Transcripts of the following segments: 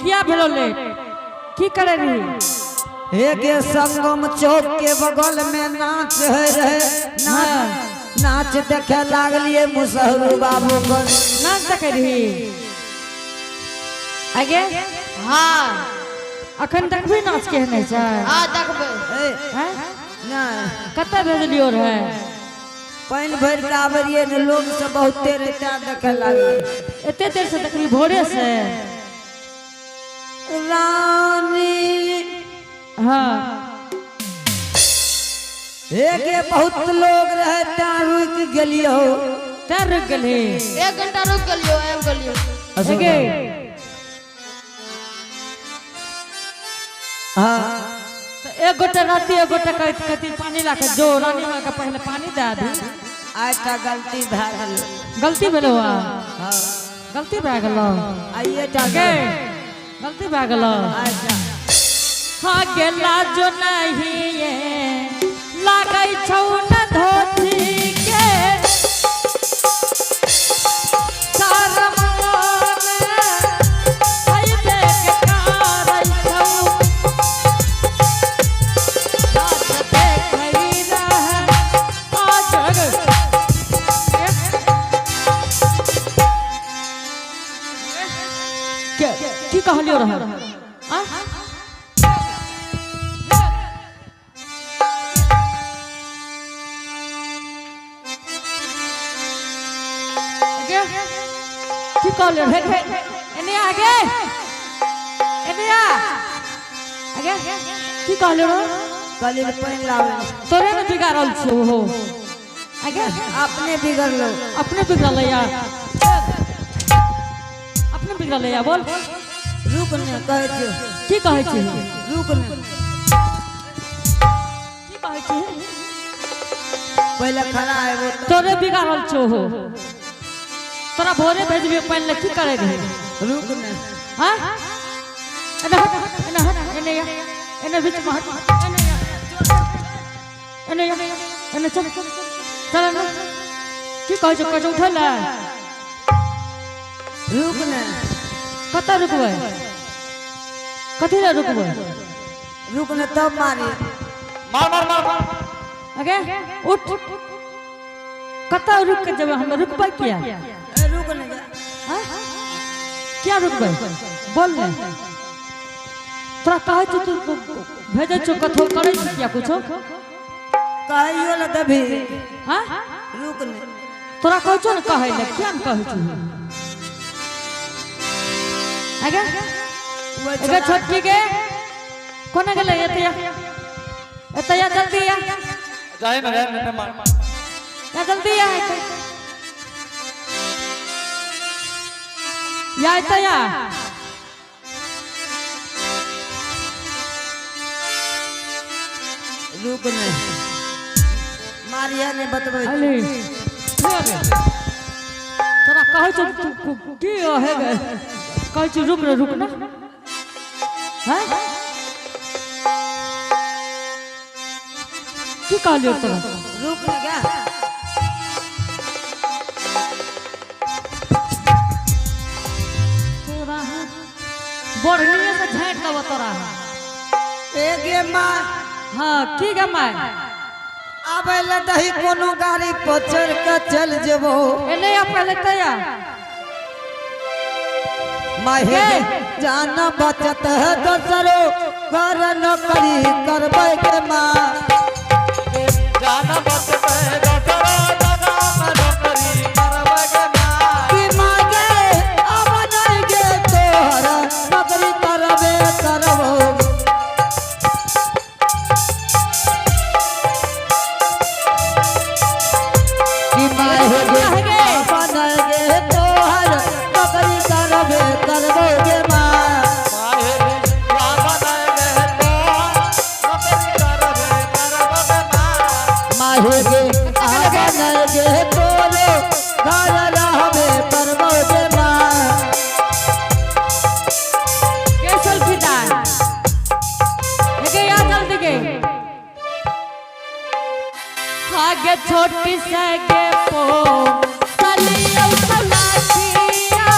किया भेलो लेट? की करे रही? हे गे, संगम चौक के बगल में नाच है रहे, नाच नाच देखे लागलिए मुसहरू बाबू को। नाच देखे रही आगे? हाँ। अखन देखबी नाच केहन होइ छै? हाँ, देखबै। ए, हैं? नहि। कतऽ भेजलियो रहे? पानि भरि के आबै रहियै ने, लोग सब बहुते रहे, तें देखे लागल। एते देर से देखबी, भोरे से? रानी। हे गे, बहुत लोग रहे, तें रुकि गेलियो। तें रुकि गेलही? 1 घंटा रुक गेलियो, आबि गेलियो। गे। तऽ एक गोटे रहती, एक गोटे कहैत कहती पानी ला के जो, रानी माँ के पहले पानी दे दी। आइ टा गलती भए गेल। गलती भेलो? हाँ। गलती भए गेलो? आइए टा। गे, गलती भए गेलो? आइ टा। हाँ, गेला जो नहीं लागै छौ न धोती के शरम में खैबे के कारै छौ, नाच देखै रहै आ जग के। की कहलियो रहै आ? गे, की कहलियो रे? एने आ गे, एने आ आगे। की कहलियो रे? कहलियै जे पानि लाबै। तोरे ने बिगाड़ल छौ हो आगे। अपने बिगड़लो। अपने बिगड़ल या? अपने बिगड़ल या? बोल। रुक ने, कहै छियौ। की कहै छी? रुक ने। की कहै छी? पहिले खड़ा हेबो तऽ। तोरे बिगाड़ल छौ हो। तोरा भोरे भेजबियो पानि ले, की करे रही? रुक ने। हाँ, एने हट, एने हट, एने या, एने बीच में हट, एने या, एने या, एने चल, चल एने। की कहै छौ? कहै छौ उठै ले। रुक ने। कतऽ रुकबै? कथी ले रुकबै? रुक ने, तब मारी। मार, मार, मार, मार। अगे उठ, कतऽ रुक के जेबै हम? रुकबै किया? ए, रुक ने। हाँ? किया रुकबै? बोल ने। तोरा कहै छौ, तू भेजै छौ, कथो करै छी किया कुछो? कहियो ले देबही। हाँ? रुक ने। तोरा कहै छौ ने कहै ले, किया ने कहै छौ? आगे। ओहि एगे छोटकी गे, कोना गेलै? एते या, एते या, जल्दी या। जाए ना, जाए ना, मार। या, जल्दी या, एते या, एते या। रुक ने, मारिया ने बतबै। अली तोरा कहै छौ, तू की हे गे? कहै छौ रुक रे, रुक ना। हैं, की कहलियौ तोरा? रुक ने गे। तोरा बढ़निए से झाँटि देबो तोरा। ए गे माँ। हाँ, की गे माय? आबै ले दही, कोनो गाड़ी पर चढ़ के चल जेबो। एने आ पहले तैया। माहे, जान बचत है दोसरो कर नौकरी करबै के माँ। जान बचत है दोसरो जगह में नौकरी करबै गे माँ। कि मागे अब नहीं गे, तोहर नौकरी करबे करबो। कि माहे गे, अब नहीं गे, तोहर नौकरी करबे करबो गे माँ। माहे रे, रावण गे तो नौकरी करबे करबै गे माँ। माहे गे, अब नहीं गे, तोरो घर रहबे करबो गे माँ। गे सल्फीदार, एगे आ जल्दी गे। आगे छोटी से गे पो सलियो सलाखिया।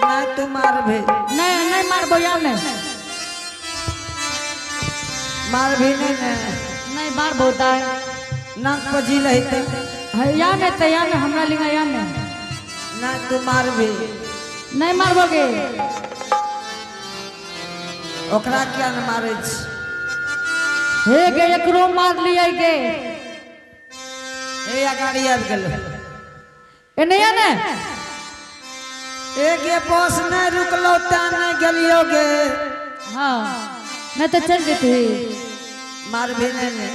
नहीं तू मारबी। नहीं नहीं मारबो या नहीं। मारबी नहीं ने। नहीं मारबो दाय। नाक पर जी लही ते। है या नहीं तो या नहीं, हमरा लिंगा या नहीं। नहीं तू मारबी। नहीं मारबोगे। ओकरा किया न मारै छी? हे गे एकरो मार लियै गे। हे अगाड़ी आबि गेलै। एने या ने। ए गे बस नहीं रुकलो ता नहीं गेलियो गे। हाँ नहीं तो चल जेती। मारबी नहीं ने।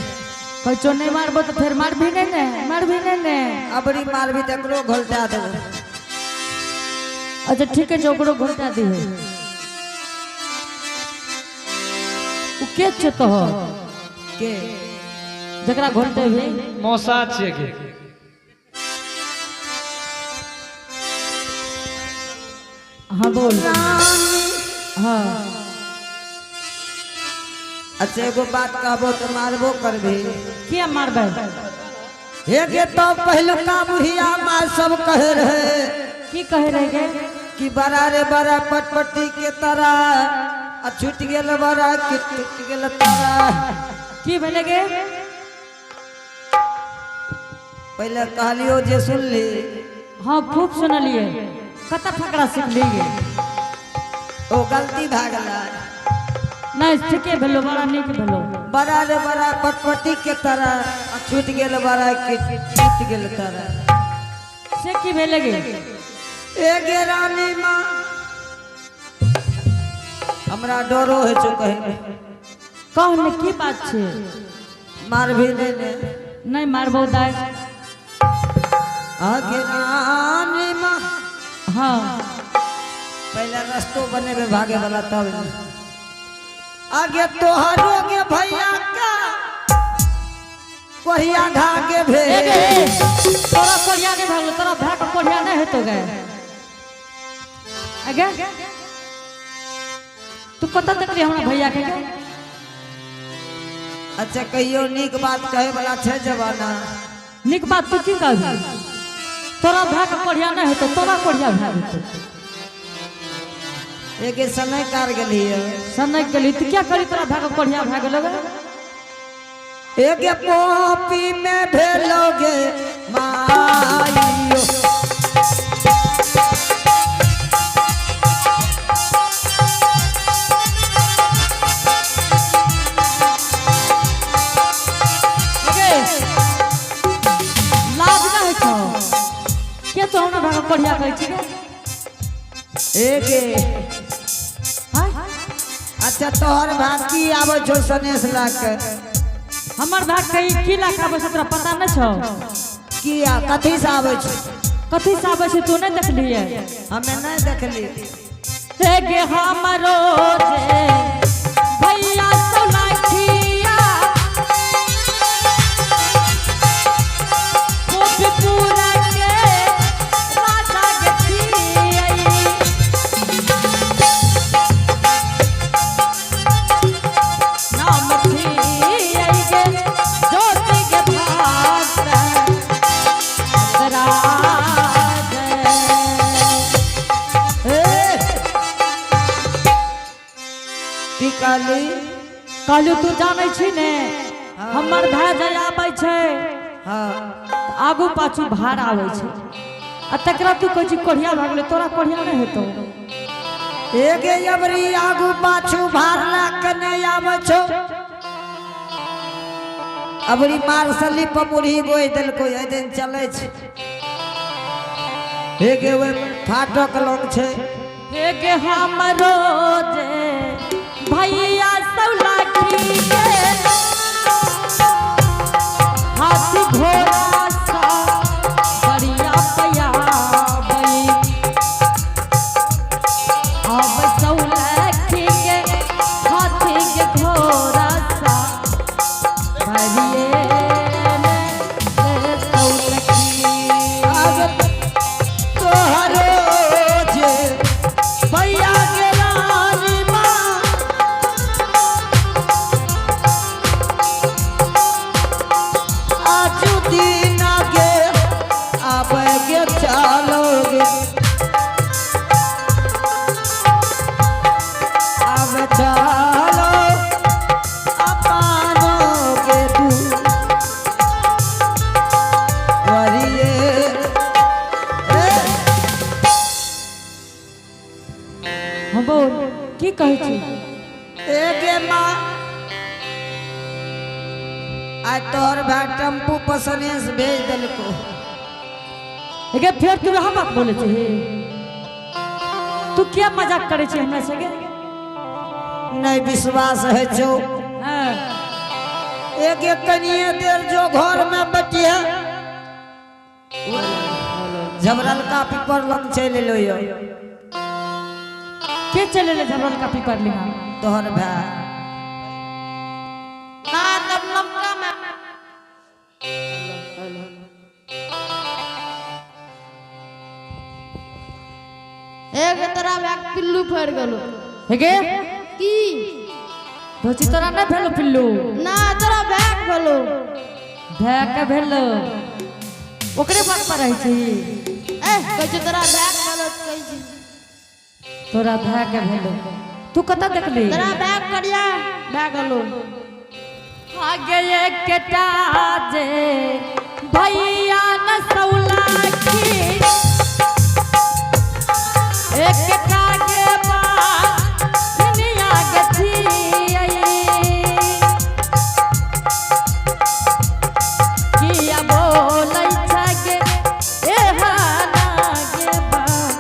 कहै नहीं मारबो तो फिर मारबी नहीं ने, मारबी नहीं ने। अबरी मारबी तो एकरो घोलटा देबो। अच्छा ठीक है, ओकरो घोलटा दिहे। उ के छे तो के जकरा घोलटे भी मौसा छियै के। हाँ बोल। हाँ अच्छा एगो बात कहबो तो मारबो करबी। किया मारबै? हे गे तो पहिलुका बुढ़िया माँ सब कहे रहे। की कहे रहे गे? कि बड़ा रे बड़ा पटपटी के तरह आ छूट गेल बड़ा कि टूट गेल तारा। की भेलै गे? पहले कहलियो जे सुनली। हाँ खूब सुनलिए। कत फकरा सिखली गे? ओ गलती भए गेलै। नहीं ठीके भेलो, बड़ा नीक भेलो। बड़ा रे बड़ा पटपटी के तरह आ छूट गेल बड़ा कि टूट गेल तारा। से की भेलै गे? ए गे रानी माँ हमरा डरो होइ छौ कहे। कह ने की बात छे? मारबी नहीं ने। नहीं मारबो दाय। आगे रानी माँ। हाँ पहले रस्तो बनेबे भागे वाला तब। आगे तोहरो गे भैया का कोहिया घागे भे। ए गे, तोरा कोढ़िया नहीं भागलो, तोरा भाग के कोढ़िया नहीं हेतो गे। आगे तू कतऽ देखली हमरा भैया के गे? अच्छा कहियो नीक बात कहे वाला छै जमाना। नीक बात तू की कहबी? तोरा भाग के कोढ़िया नहीं हेतो, तोरा कोढ़िया भए जेतो। एके समय कार गेलियै। समय गेली तू क्या करी तोरा भाग के कोढ़िया भए गेलो गे? एके पॉपी में भेलोगे माइयो। लाज ना होइ छौ के तो हमरा भाग कोढ़िया कहै छी गे? एके हाँ? अच्छा तोहर भाग की आबै छौ सनेस लए के? हमर भाग कहीं की लए के आबै छै तोरा पता नहि छौ? की आ कथी से आबै छै? कथी से आबै छै तू नहि देखलियै? हमे नहि देखलियै। हे गे हमरो जे भैया सौलाखिया गोपीपुरा के राजा गे छियै। नाम छियै गे ज्योति गे भात राज। हे की कहली? कहलू तू जानै छी ने हमर भाय जे आबै छै हाँ आगू पाछू भार आबै छै आ तकरा तू कहै छी कोढ़िया भए गेलै, तोरा कोढ़िया नहि हेतौ। एगे अबरी आगू पाछू भार लए के नहि आबै छौ। अबरी मार्शली पर मुरही बोहि देलको एहि दिन चलै छै। एगे ओहि फाटक लग छै। एगे हमरो जे भैया सौलाखी के हाथी घोड़ा सा बढ़िया पयाबै। अब सौलाखी के हाथी के घोड़ा सा भरिए ने सौलखी। आगे तोहरो जे भैया के रानी माँ हाँ बोल, की कहै छी? ए गे माँ, आइ तोहर भाय टेम्पू पर सनेस भेज देलको। गे फेर तू वएह बात बोलै छी? तू किया मजाक करै छी हमरा संगे? नहीं विश्वास है छौ। हाँ। एक एक कनिए देर जो घर में बैठिए, झबरलका पीपर लग चलि एलो यो। के चलि एलै झबरलका पीपर लिहा? तोहर भाय। ना तब लमका में। एक तोरा भाय के पिल्लू फड़ि गेलो। हे गे? की? भौजी, तोरा नहीं भेलो पिल्लू? ना, तोरा भाय के भेलो। भाय के भेलो, ओकरे बात पर रहै छी। ए कहै छै तोरा भाय के भेलो, कहै छै। तोरा भाय के भेलो, तू कतऽ देखली? तोरा भाय के करिया भए गेलो। आगे एकटा जे भैया न सौलाखी, एकटा गे बानिया गे छियै। किया बोलै छै गे एहना गे बचान।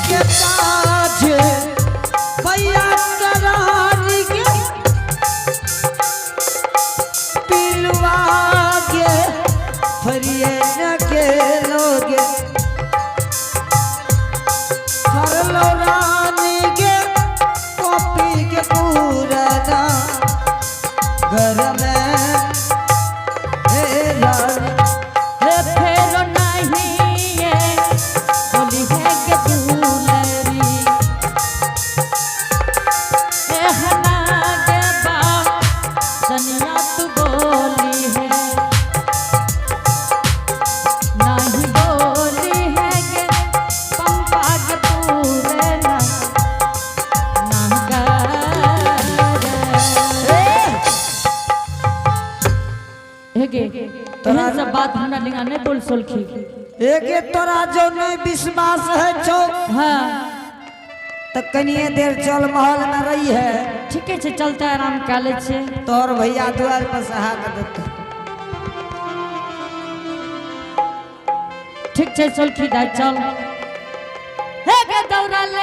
के ताज भैया करारी के पिलुआ गे फरिए न के लोगे, फरलो रानी के कॉपी के पूरना घर में हे रानी। हे फेरो नहीं ये बोली है के दुलरी, एहना गे बा सनिया तू बोली है नहीं, बोली है गे पंपा के पूरना ना। हे गे, तोरा सब बात हमरा लिंगा नहीं बोल सोलखी। एक तोरा जो नहीं विश्वास है छौ, हाँ। तो कनिए देर चल, महल में रही है। ठीके छै, चलते, आराम कए लै छियै। तोहर भैया दुआर पर सहा के देतौ। ठीक छै सोलखी दाइ, चल। हे गे दौड़ल